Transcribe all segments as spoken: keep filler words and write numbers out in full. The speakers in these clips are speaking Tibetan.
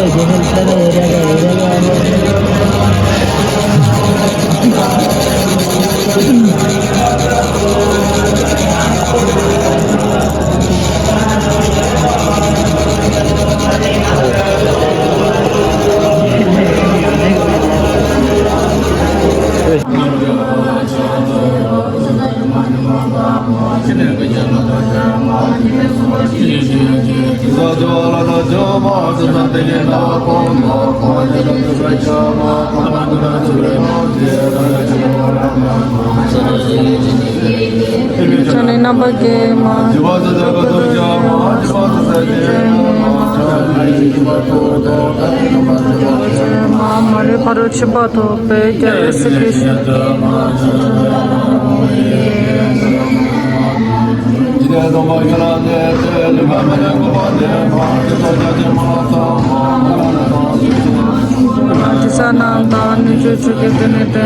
ཆ་ནས་རྣམ་པ་བརྒྱད་མ། མ་རེད་ཕ་རོལ་ཕྱིན་པ་ཐོབ་པའི་རྒྱལ་བའི་སྲས་ཀྱི་ཞིང་དུ། དྲི་ཟ་རྣམས་དང་ནུས་ཆོས་ཆོས་ཀྱི་སྡེ་ནི་སྟེ།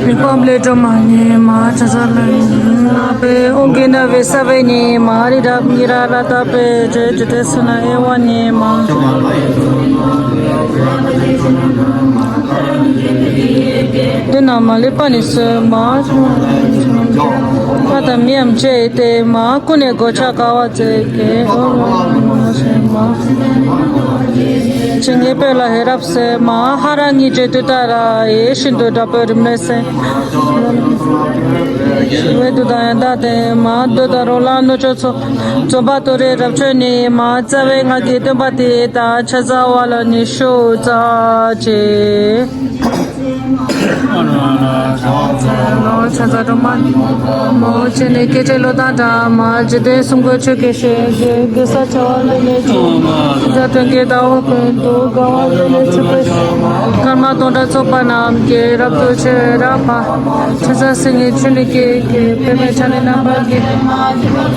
རིག་པ་ལས་སྒྲོན་མ་ཉི་མ། ཆ་ས་ལ་ལ་པའི་ཨོང་གི་ན་བའི་ས་བའི་ཉི་མ། རི་རབ་ཉི་ར་ར་ད་པའི་ཇེ་ཇེ་ཏེ་སུ་ན་ཨེ་བ་ཉི་མ། དེ་ན་མ་ལེ་པ་ནི་སུ་མ། ཕ་དང་མི་འམ་ཅེ་ཏེ་མ། ཀུན་ནས་གོ་ཆ་ཀ་བ་ཙེ་ཀེ་ཨོ་ལོ་མ་སེ་མ། ཆེ་ངེས་པའི་ལ་ཧེ་རབ་སེ་མ། ཧ་ར་ངི་ཅེ་ཏུ་ཏ་ར་ཨེ་ཤིན་ཏུ་དྲག་པོའི་རིམས་ནད་སེ། བའི་དུ་དང་ཡང་དག་ལྡན་མ། འདོད་དང་རོ་ལངས་གནོད་བྱེད་ཚོགས། འཛོམས་པ་དུ་རེ་རབ་མཆོད་ནི་མ། རྩ་བའི་སྔགས་ཀྱི་སྟོན་པ་དེ་དང་། ཕྱག་འཚལ་བ་ལ་ནི་ཞུགས་ཚར་གཅིག། ལོ་ཕྱག་འཚལ་སྒྲོལ་མ་མོ། ཆེ་ནས་སྐད་ཅིག་གླུ་དང་འདྲ་མ། འཇིག་རྟེན་གསུམ་མགོན་ཆོས་ཀྱི་ཞལ་གྱི། གེ་སར་བྱེ་བ་ལས་ལས་བྱུང་། ཕྱག་འཚལ་སྟོན་ཀའི་ཟླ་འོད་ཀུན་ཏུ། དགའ་བ་ལས་ལས་བྱུང་བའི་ཞལ་མ། སྐར་མ་སྟོང་ཕྲག་ཚོགས་པ་རྣམས་ཀྱིས། རབ་ཏུ་ཕྱེ་རབ་འཕགས། ཕྱག་འཚལ་སེང་གེའི་ཆོས་ནི་སྐད་ཀྱིས། པདྨས་ཕྱག་ནི་རྣམ་པར་བརྒྱན། ཕྱག་འཚལ་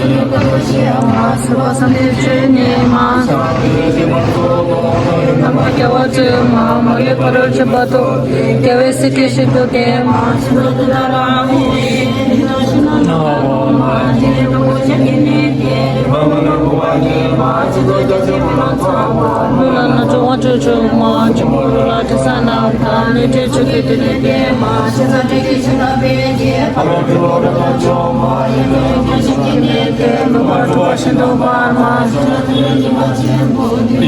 བ་བསམ་གཏན་ཆོས་ཉིད་མ། རྣམ་པར་རྒྱལ་བ་སྤྱོད་མ། མ་ལུས་ཕ་རོལ་ཕྱིན་པ་ཐོབ། རྒྱལ་བའི་སྲས་ཀྱི་ཞིང་དུ་སྐྱེས་མ། ལུས་ལ་ན་ཚ་དབང་ཆོས་ཆུང་མ། ཆུང་མ་ལུས་ལ་དྲི་ཟ་རྣམས་དང་། ནད་དྲི་ཆུ་སྐྱེས་དེ་ནི་སྐྱེས་མ། ཕྱག་འཚལ་ཏྲཊ་ཀྱི་ཞིང་ལ་ཕེབས་ཀྱི། ཕ་རོལ་ཏུ་རོ་ཏྲ་ཕ་ཆོ་མ། ཡེ་ཤེས་ཀྱི་ཉི་སྟེ་ལུས་པ་འཁྲུ་བ་ཤིན་ཏུ་བར་མ།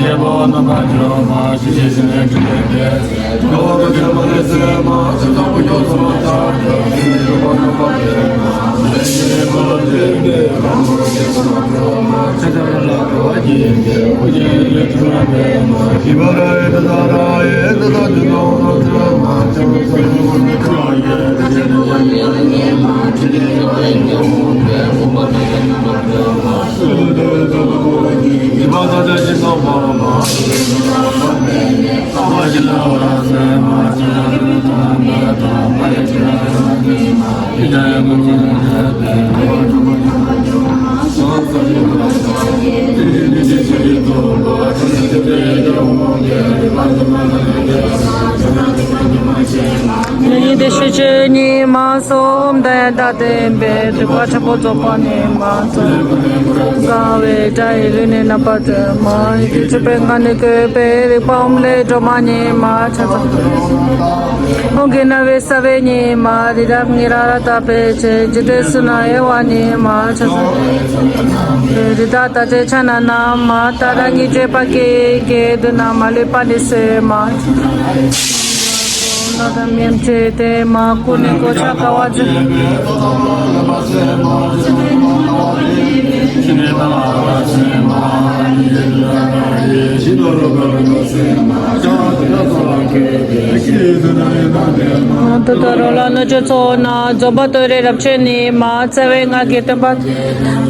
ཡེ་བོ་ནམ་མཁའ་སྤྱོད་མ། ཞི་ཞི་ཞི་ནས་འཁྲུལ་པའི་སྐད། ནོར་བུ་ཆེན་པོ་ལས་སད་མ། ཆ་ཚང་བུ་ཡོད་སོ་མ་ཐག་ཏུ་ཡེ་ཤེས་རུ་པ་ནམ་པ་ལས་མ། ལས་ཀྱི་ནི་མ་ལ་དེ་ནི་རང་གོ་ར་ཅེ་སོ་མ་ཐོ་མ། ཆ་ཚང་ལ་གོ་བ་ཀྱི་ཡེ་ཤེས་བུ་ཡེ་ལས་འཁྲུལ་མ་མེད་མ། ཡི་བ་ར་ཡེ་ད་ད་ར་ཡེ་ད་ད་དུ་ལོ་ནོ་ཚ་མ། ཆ་ཚང་ལ་གོ་བ་ཀྱི་ཡེ་ཤེས་བུ་ཡེ་ལས་འཁྲུལ་མ་མེད་མ། ཉི་ཟླ་ཤུ་གཅིག་ཉི་མ་སོམ་དང་ཡང་དག་ལྡན་པའི་རིག་པ་ཆེན་པོ་རྫོགས་པ་ཉི་མ་སོམ། གང་བའི་དགྲ་ཡི་ལུས་ནི་རྣམ་པ་དུ་མ་ཡི་གེ་གཅིག་པའི་ངང་ནས་བཀོད་པའི་རིག་པ་ཨོམ་ལས་སྒྲོལ་མ་ཉི་མ་ཆ་ཚང་། ཨོམ་གྱི་རྣ་བའི་ས་བོན་ཉི་མ་རི་རབ་ཉི་ར་ར་བཏབ་པའི་ཚེ་འཇིག་རྟེན་གསུམ་ན་དབྱེ་བ་ཉི་མ་ཆ་ཚང་། རི་དྭགས་རྟགས་ཅན་ཕྱག་ན་ན་མ་ཏཱ་ར་གཉིས་བརྗོད་པ་སྐད་ཀྱི་མདུན་ན་མ་ལུས་པ་ནི་སེམས་མ། ན་དང་མཉམ་བྱེད་དེ་མ་ཀུན་ནས་གོ་ཆ་དཀའ་བ་ཅན། ད་ལྟ་རོ་ལ་གནོད་བྱེད་ཚོགས་ན་འཛོམས་པ་དོན་རེ་རབ་ཆེན་ནི་མ་རྩ་བའི་སྔགས་ཀྱི་སྟོན་པ་ཕྱག་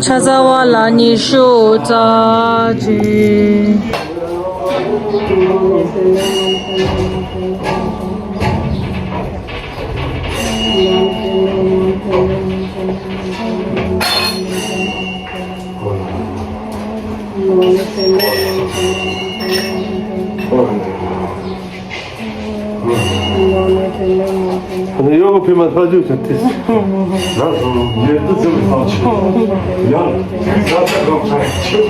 འཚལ་བ་ལ་ཉི་ཤུ་རྩ་གཅིག། ཡོ་གི་ཕི་མ་ལྷ་ཇུ་ཆ་ཏིས། ར་སོ་ཡེ་ཏུ་ཟེར་བའི་ཐང་ཆུ། ཡང་ས་ས་རོགས་ཆ་ཆུ།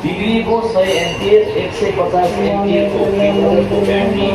डिग्री को सय एमपियर, एक सय पचास एमपियर को के कलर को बैटरी।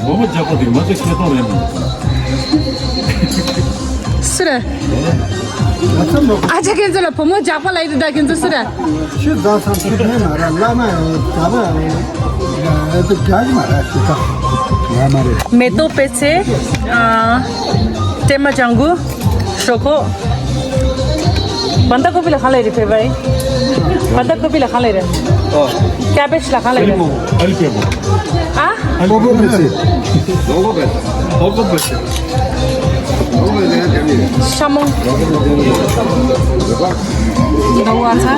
ངོ་མ་ཇག་པ་དེ་མ་ཚད་ཁེ་ཐོག་རེད་མོ། སུ་རེད། ཨ་ཅག་ཁྱེད་ཚོ་ལ་བུ་མོ་ཇག་པ་ལ་ཡིན་ད་ཁྱེད་ཚོ་སུ་རེད། ཤི་ཛ་སང་ཤི་ཁན་མ་ར་བླ་མ་ཡང་ཇག་པ་ཡང་ཨེ་ཏི་ཇག་མ་ར་ཤི་ཁ་ཡ་མ་རེད། མེ་ཏོག་པད་ཚལ། ཨ། ཀྲེ་མ་ལྗང་གུ། ཞོག་ཁོག། བན་ད་ཀོ་པི་ལ་གང་ལ་རེད་ཕེ་བའི། བན་ད་ཀོ་པི་ལ་གང་ལ་རེད། ཨོ། ཀེ་བེཇ་ལ་གང་ལ་རེད། ཨ་ལི་པེ་མོ། ཨ། ཨོ་གོ་པེ་ཚེ། ཨོ་གོ་པེ་ཚེ། ཨོ་གོ་པེ་ཚེ། ཤ་མོ། འདོ་བ་ཚ།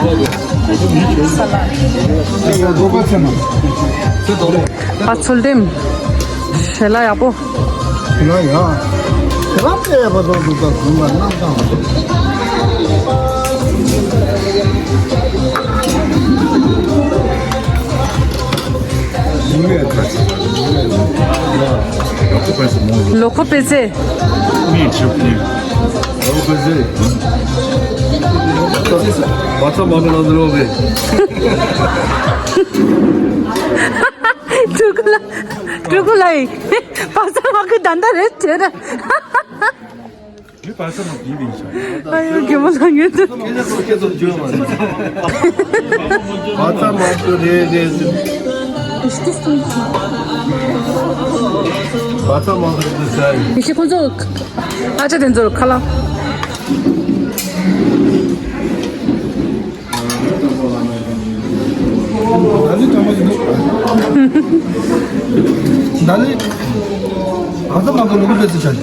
ཨོ་གོ་པེ་ཚེ་མ། ཚེ་དོ་རེད། ཨ་ཚུལ་ཁྲིམས། ཞལ་ལག་ཡག་པོ། ཞལ་ལག་ཡག་ཞལ་ལག་དཔེ་ཡག་པོ་འདུག་འདུག་ད་གོང་ལ་གནང་སྟངས། ལོ་ཁོ་པེ་ཚེ། ལོ་ཁོ་པེ་ཚེ། བ་ཚ་མ་ཁ་ལ་འདི་ལོ་བེ། ཕྲུ་གུ་ལ། ཕྲུ་གུ་ལ་ཡིན། བ་ཚ་མ་ཁུ་ད་ལྟ་རེད་བྱེད་ར། མི་བ་ཚ་མ་ཡིན་པའི་ཤ། ཨ་ཡོ་གེ་མོ་ལ་ངེས་དུ། སྐད་ཆ་སྐད་ཆ་བརྗོད་མ་རེད། བ་ཚ་མ་ཁུ་རེད་རེད་ཟེར། བ་ཚ་མ་ཁུ་རེད་ཟེར། མི་ཤེས་ཁོང་ཚོ་ཨ་ཅག་དེ་ཚོར་ཁ་ལག་ད་ལི་དྲང་པོ་ཞིག་འདུག་ད་ལི། ཨ་ཙི་མ་གི་ལུག་པེ་ཙི་ཆ་ཡ་ལ་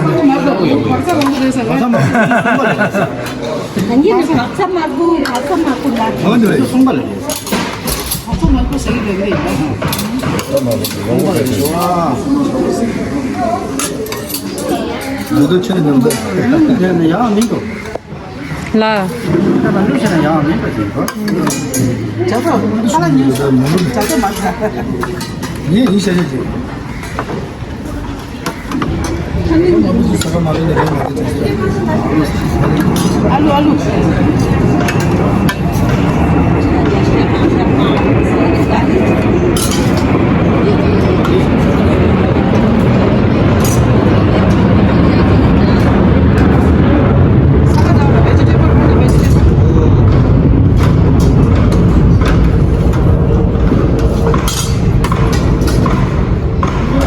ལི། བག་ཚ་མང་པོ་རེད་ཟེར་བ། བག་ཚ་མང་པོ་རེད་ཟེར། ད་ནི་བག་ཚ་མང་པོ་བག་ཚ་མང་པོ་ལ། ཨོ་འདི་རེད། གསུངས་པ་ལ་རེད། བག་ཚ་མང་པོ་ཟེར་གྱི་རེད་རེད། བག་ཚ་མང་པོ་ཟེར་བ། འདི་ཚོ་ཆེ་ནས་ནམ་ཟེར། ཡང་མི་འདུག་ལ། ད་ལ་ལུག་ཤ་ན་ཡང་མིན་པ་ཞིག་གོ། ཇ་ཚོ་ཁ་ལ་ཉོས་སོ། ཇ་ཚོ་མ་ཁ། ངས་ཡིན་ཤ་ཤ་ཅིག་ཨ་ལུ་ཨ་ལུ།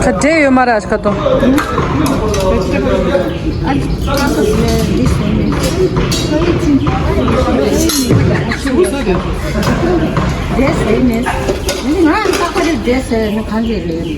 ཁ་འབྲས་ཡོད་མ་རེད་ཁ་ཏོ། འདྲེས་ཟེར་ནས། ང་རྟག་པར་འདྲེས་ཟེར་ནས་གང་གི་རེད།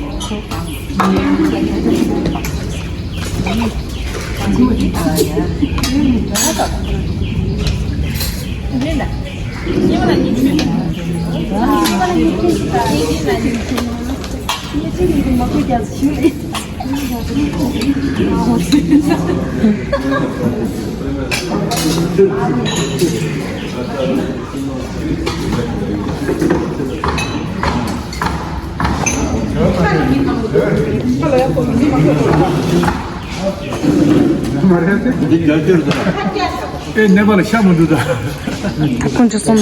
འདི་རྒྱ་སྐྱོར་དང་། ཨེ་ནེ་པ་ལ་ཤ་མི་འདུག་ད། ཁོང་ཚོ་གསུམ་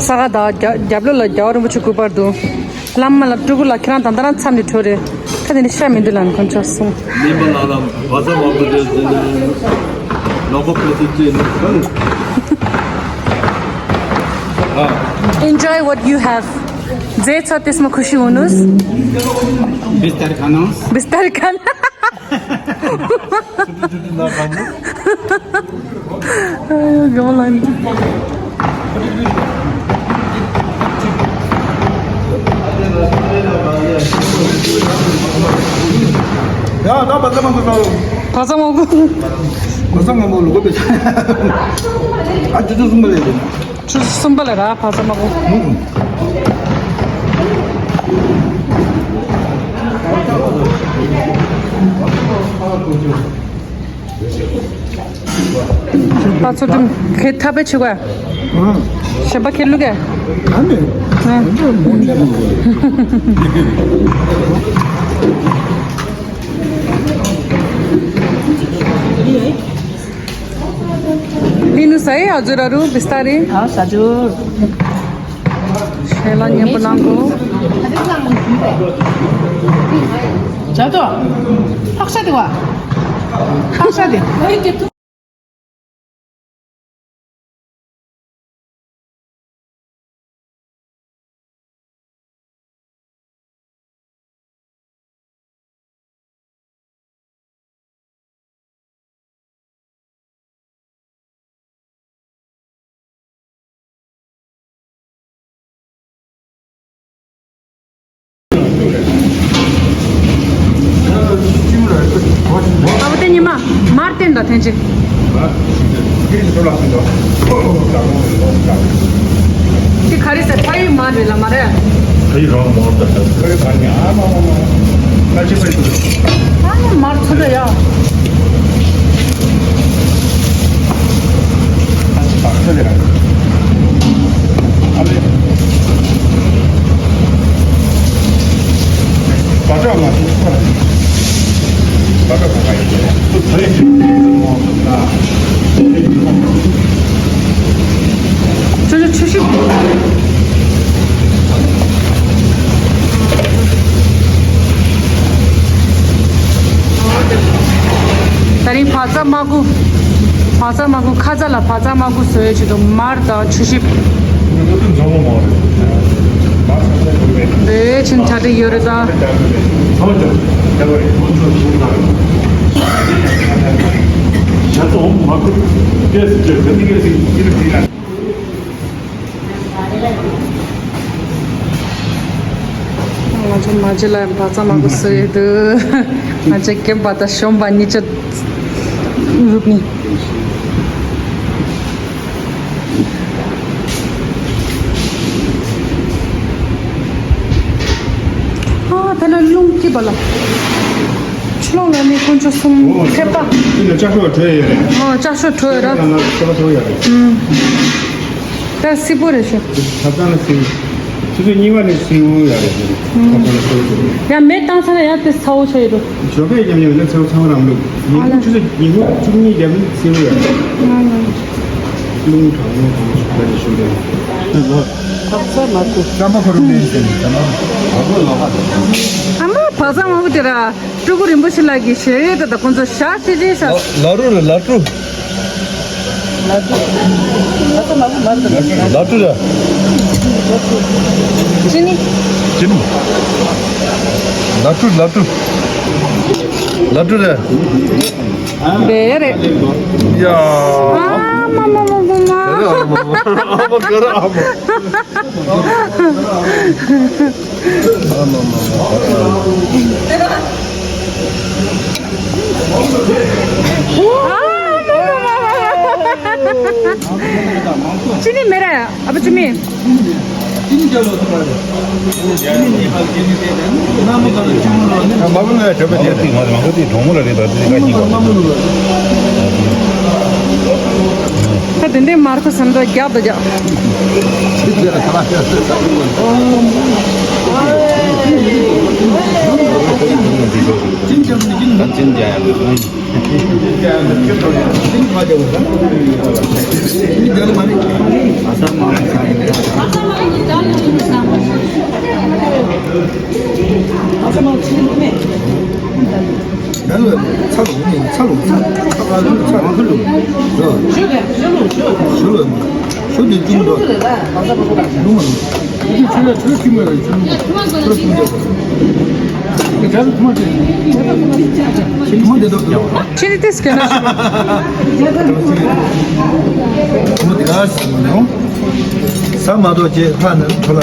ས་ག་ཟླ་རྒྱ་རྒྱབ་ལོགས་ལ་རྒྱལ་བ་རིན་པོ་ཆེ་སྐུ་པར་འདུག་བླ་མ་ལ་སྤྲུལ་སྐུ་ལ་ཁྱེད་རང་ད་ལྟ་རང་མཚམས་ནས་བྲོས་རེད། ཁ་དེ་ནས་ཤ་མི་འདུག་ལ་ཁོང་ཚོ་གསུམ། ནེ་པ་ལ་ལ་བ་ཚ་མང་པོ་དེ་ལོག་པ་པོ་དེ་ཅེ་ནི་གང་། Enjoy what you have. ཛེ་ཚ་ཏེས་མ་ཁུ་ཤི་ཝ་ནུས། Bistar khanas. Bistar khan. ཡ་ད་བ་ཚ་མང་པོ་ལོ། བ་ཚ་མང་པོ། བ་ཚ་མང་པོ་ལོ་གོ་པེ། ཨ་ཅུ་ཅུ་གསུམ་པ་ལས། ཆུ་ཚོད་གསུམ་པ་ལ་ར་བ་ཚ་མ་གོ། བ་ཚ་དུམ་ཁེ་ཐབ་པའི་ཆུ་ག། ཞེན་པ་ཁེ་ལུ་ག། ཨ་ནི། ཨ་ནི་མོ་ནི་མོ། ལི་ནུ་ས་ཡ་ཨ་ཛུ་ར་རུ་བི་སྟ་རི། ཨ་ས་ཛུ། ཤེ་ལ་ཉན་པོ་ནང་གོ། ཇ་དོ། ཕག་ཤ་དེ་བ། ཕག་ཤ་དེ། ཨ་བུ་དེ་ཉི་མ་མར་བསྟན་དང་ཐེན་ཅིག་དེ་ག་རེ་ཟེར། ཕ་ཡུལ་མར་རེད་ལ་མ་རེད། ཕ་ཡུལ་རང་མར་ད་ད་ཕ་ཡུལ་ག་ནི་ཨ་མ་མ་མ་ད་ཅི་ཕ་ཡུལ། ཨ་ནི་མར་ཚོ་འདྲ་ཡ། ཨ་ཅི་བག་ཚ་ལས་ར། ཨ་ལེ། བག་ཚ་མ་ཚོ་ཁོ་ར། བག་ཚ་ག་ག་ཡིན་ལེ། ཁོ་ཚོ་ཡིན་ཅིག་མོ་ན། ཅོ་ཅོ་ཆུ་ཤིག་ད་རིང་བག་ཚ་མ་གུ། བག་ཚ་མ་གུ་ཁ་ཚ་ལ་བག་ཚ་མ་གུ་བཟོ་ཡས་ཆེད་དུ་མར་དང་ཆུ་ཤིག་བེ་ཆིན་ཁྲ་ཏི་ཡོད་རེད་ད། ང་ཚོ་མ་ཇི་ལ་བག་ཚ་མ་གུ་བཟོ་ཡས་འདུག་ང་ཚོ་སྐེམ་པ་དང་གཞོན་པ་གཉིས་ཆ། རུབ་ནི། ཨ་ད་ལ་རླུང་སྐྱིད་པ་ལ། ཕྱི་ལོགས་ལ་ནི་དཀོན་མཆོག་གསུམ་ཨོ་ཐེབས་པ། དེ་ལ་ལྕགས་ཤོག་བྲོས་ཡོད་རེད། ཨོ་ལྕགས་ཤོག་བྲོས་ཡོད་ར། ལྕགས་ཤོག་ཡོད་རེད། ཨུམ། ད་སིལ་པོ་རེད་ཤག་ད་ལྟ་ལ་སིལ། ཆུ་ཚོད་གཉིས་པ་ནས་སིལ་བོ་ཡོད་རེད། ད་ལྟ་ལ་སིལ་བོ་ཡོད་རེད། ཡང་མེ་བཏང་ཚར་ན་ཡང་དེ་ཚ་བོ་ཆགས་ཡོད་འགྲོ། ཞོགས་ཀས་ཉམས་ཉམས་ལ་ཚ་བོ་ཚ་བོ་རང་འདུག་ཉིན་གུང་ཆུ་ཚོད་ཉིན་གུང་བཅུ་གཉིས་བརྒྱབ་ན་སིལ་བོ་ཡོད་རེད། རླུང་དྲག་མོ་དང་ཞོགས་ཀས་ཞུ་རེད། ཁ་ཚ་མ་ཁུ། སྐམ་པ་ཁོ་རང་ལས་ཟིན་ཟིན་ན། ཨ་མ་བག་ཚ་མ་བུ་དེ་ར། སྤྲུལ་སྐུ་རིན་པོ་ཆེ་ལགས་ཀྱི་ཞལ་རས་དེ་དག་ཁོང་ཚོ་ཞག་ཤེས་ཅན་ཞག་ལ་ལ་རུ་རེད་ལ་ཀྲུ། ལ་ཀྲུ། ལ་ཀྲུ་མ་བུ་མ་རེད་ལ་ཀྲུ་རེད། ཅི་ནི། ཅི་ནི། ལ་ཀྲུ་ལ་ཀྲུ། ལ་ཀྲུ་རེད། རེད་རེད། ཡ། ཨ་མ་མ་མ་མ་མ། ག་རེ་ཨ་མ་མ། ཨ་མ་མ་མ། ཅི་ནི་མེད་ར། ཨ་ཕ་ཅི་མི། མ་བུ་ནས་གྲོད་པ་དེ་དེ་ང་མ་བུ་དེ་གྲོགས་མོ་ལ་རེད་ད་དེ་ཁ་ཉིན་པ། ད་དེ་འདྲའི་མར་ཁུ་སེམས་ཐག་རྒྱག་ཏུ་རྒྱག་ད་ལོ་ཚ་ལོ་ནི་ཚ་ལོ་ཚ་ཚ་ལོ་ཚ་ལོ་ལོ་ཞུ་ལོ་ཞུ་ལོ་ཞུ་ལོ་ཅུང་ལོ་ལུ་མ་ལུ་ཆུ་ལ་ཆུ་ལ་ཁྱི་མ་རེད་ཆུ་ལུ་ཆུ་ལ་ཁྱི་མ་རེད་ཁྱི་ལ་ཁྱི་མ་རེད་ཁྱི་མ་རེད་ཁྱི་མ་རེད། ཁྱེད་ནི་ཏིས་ག་ན་ཞིག་ཁོ་དེ་ག་ཞིག་ཡོང་ས་མ་གཏོགས་ཅེས་ཁ་ནས་ཁོ་ལ།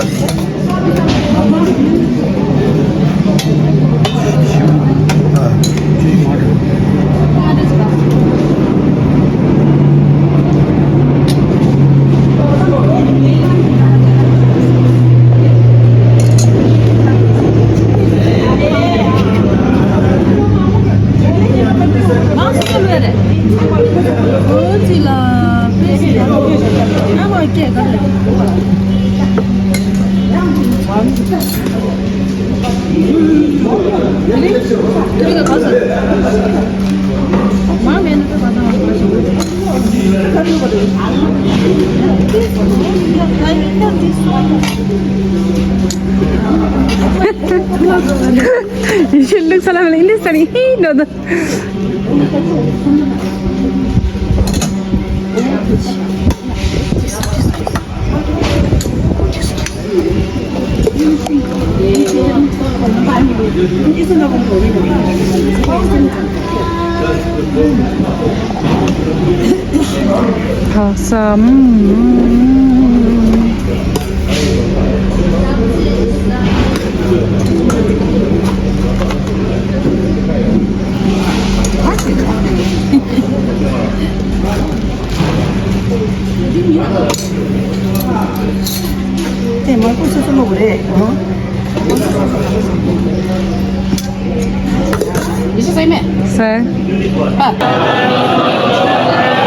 You should look salam in this study. He know the དེ་མང་པོ་སོ་སོ་ལོག་རེད། ཨ། ཡེ་ཤེས་སེ་མེད། སེ། ཨ།